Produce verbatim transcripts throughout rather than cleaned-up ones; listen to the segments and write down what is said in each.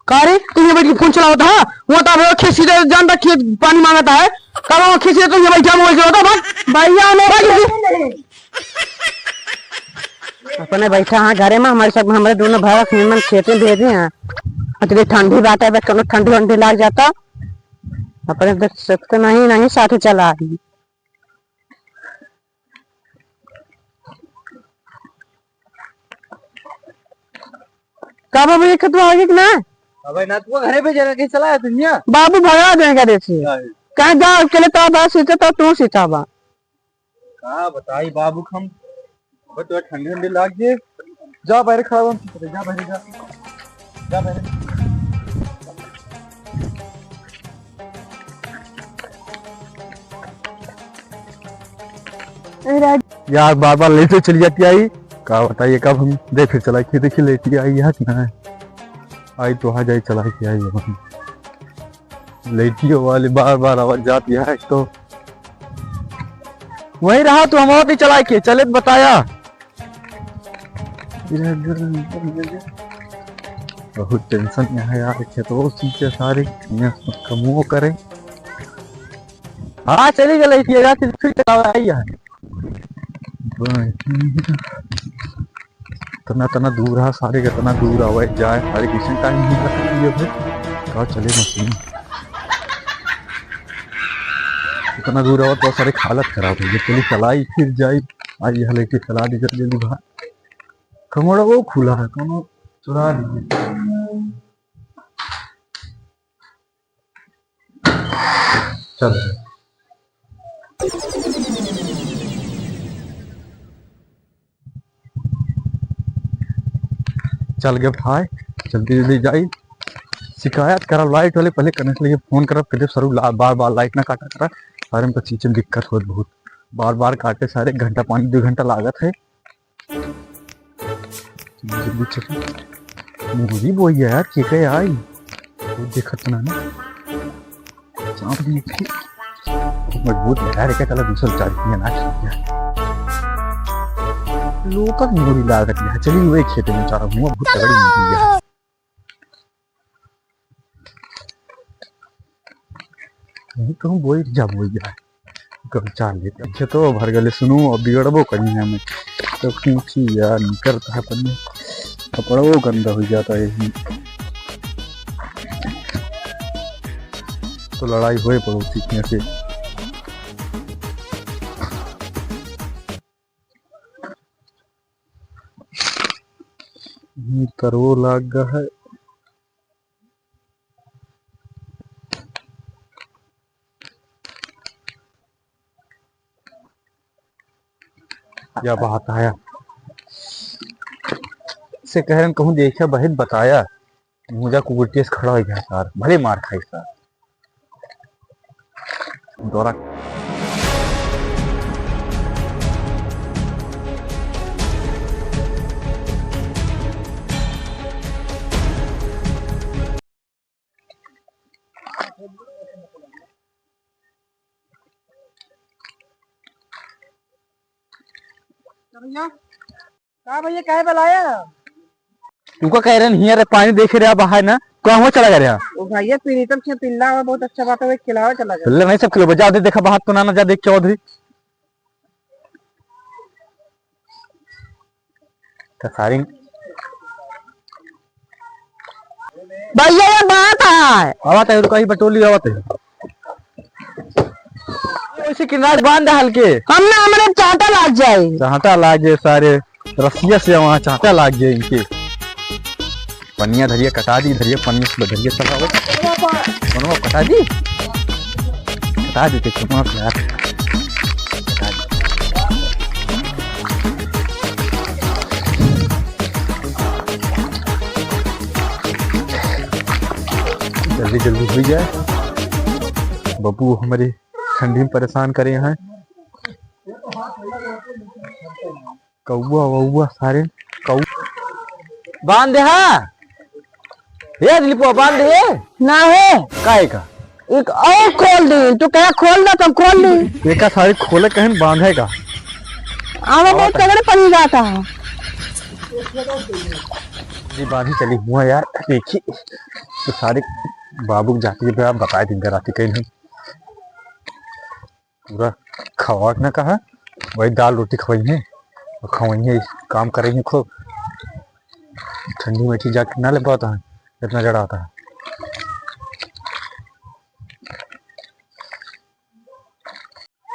का रे, तू यहाँ बैठ के फोन चलावत है? वो तो अब खेत सीधे जान रखिए, पानी मांगता है। तब वो खेत सीधे तू यहाँ बैठा मोबाइल चलावत है, भाग। भैया, हमें भाग खेत इधर। नहीं। अपने बैठा हाँ घरे में, हमारे सब, हमारे दोनों भाई अपने मन खेते भेजे हैं। अतनी ठंडी बात है, बस कोनो ठंडी वंडी लाग जाता। अपने देख सकते नहीं, नहीं साथे चला आई। का बाबू, ये खेतवा आगे कि ना? अबे ना, तू घरे पे जरा कहीं चला है दुनिया। बाबू भगा देंगे रे से। काहे? कहाँ जा, अकेले तो बा, सीता तो तू सीता बा। का बताई बाबू, हम अबे तो ठंडी ठंडी लाग गई। जा बाहर खड़ा हो, जा बाहर जा, जा बाहर। ए राज- यार, बार बार लेटे चली जाती आई। का बताइए, कब हम दे फिर चला के देखी लेटी आई है कि ना। आई तो आ जाई, चला के आई अब हम। लेटी वाली बार बार आवाज जाती है, एक तो वही रहा तो हम और नहीं चला के चले तो बताया। बहुत टेंशन में है यार, खेतों सींचे सारे, यहाँ कमो करे। हाँ, चली गई थी, फिर चला आई है। इतना, इतना दूर है सारे, कितना दूर आवे जाए, सारे किसी टाइम नहीं करती है फिर। का चले मशीन। इतना दूर आवे तो सारे हालत खराब हो गई। चली चलाई फिर जाई। आई है लेके चला दी जल्दी जल्दी भाई। कमरा वो खुला है, कोनो चुरा लीजिए। चल। चल गए भाई, जल्दी जल्दी जाई। शिकायत करब लाइट वाले, पहले कने से लेके फोन करब, कदे सरू ला-, बार बार लाइट ना काटा करा। सारे में तो चीज में दिक्कत होत बहुत, बार बार काटे सारे, घंटा पानी दो घंटा लागत है। जल्दी चल। मुर्गी बोई है यार, के के आई? वो देखत ना ना। सांप भी एक मजबूत है यार, क्या कलर दूसरा चार दिया ना ठीक है। लोकल मुर्गी लागत है। चलिए वही खेते में चारा हुआ, बहुत तगड़ी मुर्गी है। नहीं कहूँ बोई जा बोई जा। कर चाल लेते। अच्छा तो भर गले सुनू, अब बिगड़बो करी है हमें। तो पूछी यार, निकलता है पन्नी। कपड़ो गंदा हो जाता है। तो लड़ाई होए पड़ोसी के से। हम्म, तरवो लाग गा है। या बात आया। से कह रहे कहूँ देखा बहुत बताया। मुझे कुकुर टेस खड़ा हो गया सार, भले मार खाई सार। दौरा। भैया, का भैया, काहे बुलाया? तुमको कह रहे हैं, हिया रे पानी देखे रहे, अब है ना, कहूँ चला गया रहा? ओ भैया, प्रीतम से पिल्ला हुआ, बहुत अच्छा बात है, वो खिलावा चला गया। पिल्ला नहीं, सब खिलावा, जा दे, देखा बाहर तो ना, ना, जा देख चौधरी। कसारिन। भैया, ये बात है। आवत है, रुका ही बटोली आवत है। वैसे किनारे बांध हल्के। हम ना, हमरे चाटा लाग जाए। चाटा लाग जाए सारे। रसिया से वहाँ चाटा लाग जाए इनके। पनिया धरिया कटा दी, धरिया पनिया से धरिया चलाओ। कोनो कटा दी? कटा दी के कोनो यार। कटा दी। जल्दी जल्दी हो जाए। बबू हमारे ठंडी में परेशान करे हैं। कौआ वौआ सारे कौ-, बांध दे हा। हे दिलीपवा, बांध दे। ना है। काहे का? एक और खोल दे, तू कहे खोल दे तो हम खोल दे। एका सारे खोले कहन बांधे का? आवा बहुत तगड़े पानी जाता है। ये बांधी चली हुआ यार, देखी तो सारे बाबू के जाके पे आप बताए दिन राती कहीं नहीं। पूरा खवा के ना कहा, वही दाल रोटी खवाई है और खवाई है, काम कर रही है खूब। ठंडी में चीज जाके ना ले पाता है, इतना जड़ा आता है।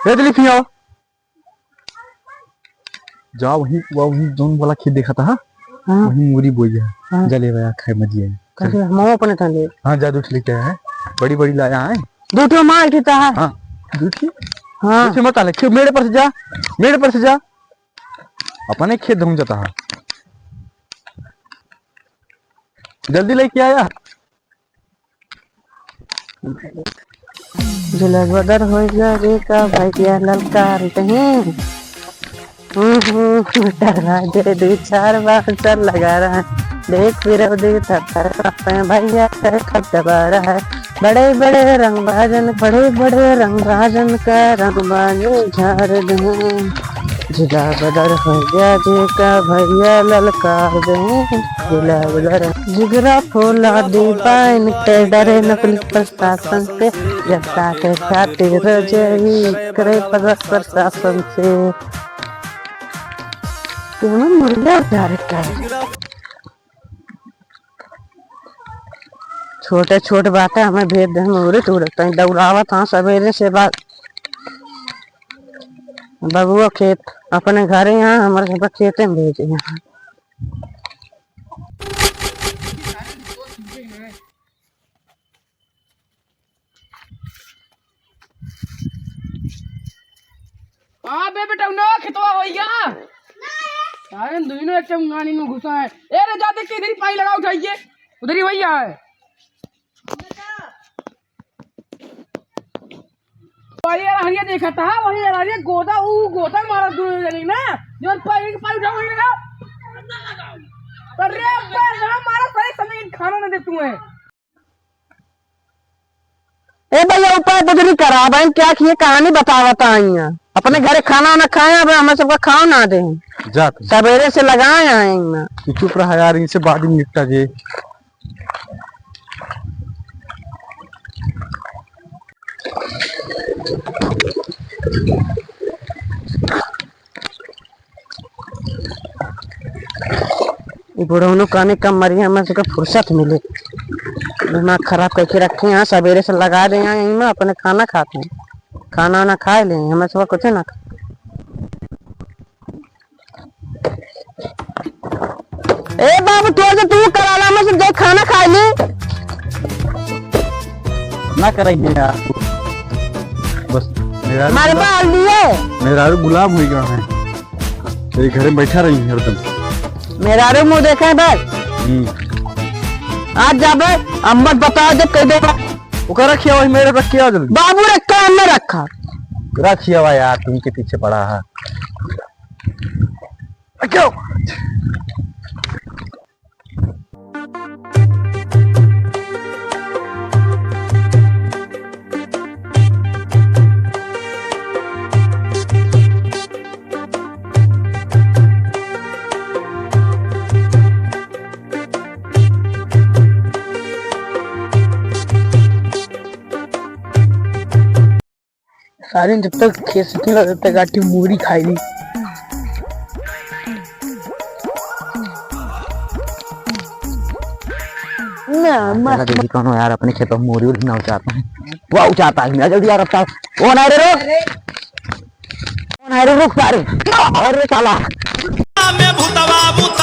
ए दिलीप, यहाँ आओ। जा वही, वह वही जौन वाला खेत देखा था, हाँ? हाँ। वही मूरी बोई है। हाँ। जा ले भैया, खाए मत दिए। कैसे हम अपने था ले? हाँ, जा दूध लेके आया है, बड़ी बड़ी लाया है। दो ठो मार के था। हाँ, दूध की? हाँ। दूध से मत आले, क्यों मेरे पर से जा, मेरे पर से जा। अपने खेत धूम जाता है, जल्दी लेके आया। जुलबदर हो गया रे का भैया ललकार कहीं। हम्म, हम्म, टकरा दे दू चार बार चल लगा रहा है। देख फिर दे थर थर कांपे भैया कर खप दबा रहा है। बड़े बड़े रंगबाजन, बड़े बड़े रंगबाजन का रंगबाजी झाड़ दूँ। जुलबदर हो गया जी का भैया ललकार दूँ। जुलबदर जिगरा फुला दे पाइन के डरे नकली प्रशासन से, जनता के खातिर रजई करे प्रशासन से। तुम्हें मुर्गा उतारे का। छोटे छोट बाटे, हमें भेज दे, हम उड़त उड़त तनी दौड़ावत हाँ सबेरे से बा-, बबुआ खेत अपने घरे यहाँ, हमारे सब खेते में भेजे यहाँ। हाँ बे बेटा, उन्हें खेतवा होइया। अरे दुइनो एक चंगानी में घुसा है। ए रे, जा देख के इधर ही पानी लगाओ, उठाइए, उधर ही वही है। वही यार हरिया देखा था, वही यार हरिया गोदा, ऊ गोदा मारा दुइनो जनी ना, जो पानी के पानी उठाओ, वही लगाओ। अरे बे, ना मारा, सही समय खाना ना दे तुम्हें। ए भैया, ऊपर बुजरी करा, बहन क्या किए, कहानी बतावत आई हैं। अपने घरे खाना ना खाए, अब हमें सबका खाओ ना दे। जा तू। सवेरे से लगाए आए हैं ना। तू चुप रहा यार, इनसे बाद में निपटा जे। ई बुढ़ौनो कहने कम मरी, हमें से फुर्सत मिले। दिमाग खराब करके रखे हैं, सवेरे से लगा दे हैं, इनमें अपने खाना खाते हैं, खाना वाना खाए ले, हमें सब कुछ ना खा। ए बाबू, तोर से तू कराला में से दे खाना खाए ले। ना कराई है यार। बस मेरा हमारे पास लिए। मेरा गुलाम हो गया है। तेरे घर में बैठा रही हरदम। मेहरारू मुँह देखे बस। हम्म। आज जाबे, अम्मत बताओ जब कह देबा। ओकर रखिया वही मेरे रखिया जल्दी। बाबू रखा, हमने रखा। रखिया हुआ यार, तुम के पीछे पड़ा है। क्यों? सारे जब तक खेत से निकला, तब तक आटी मूरी खाई ली। ना, मत देखी कौनो यार अपने खेतों में मूरी उरी ना उचारता है। वाह, उचारता है, मैं जल्दी यार, अब ओ ना रे, रुक। ओ ना रे, रुक सारे। अरे साला। में भूतवा भूत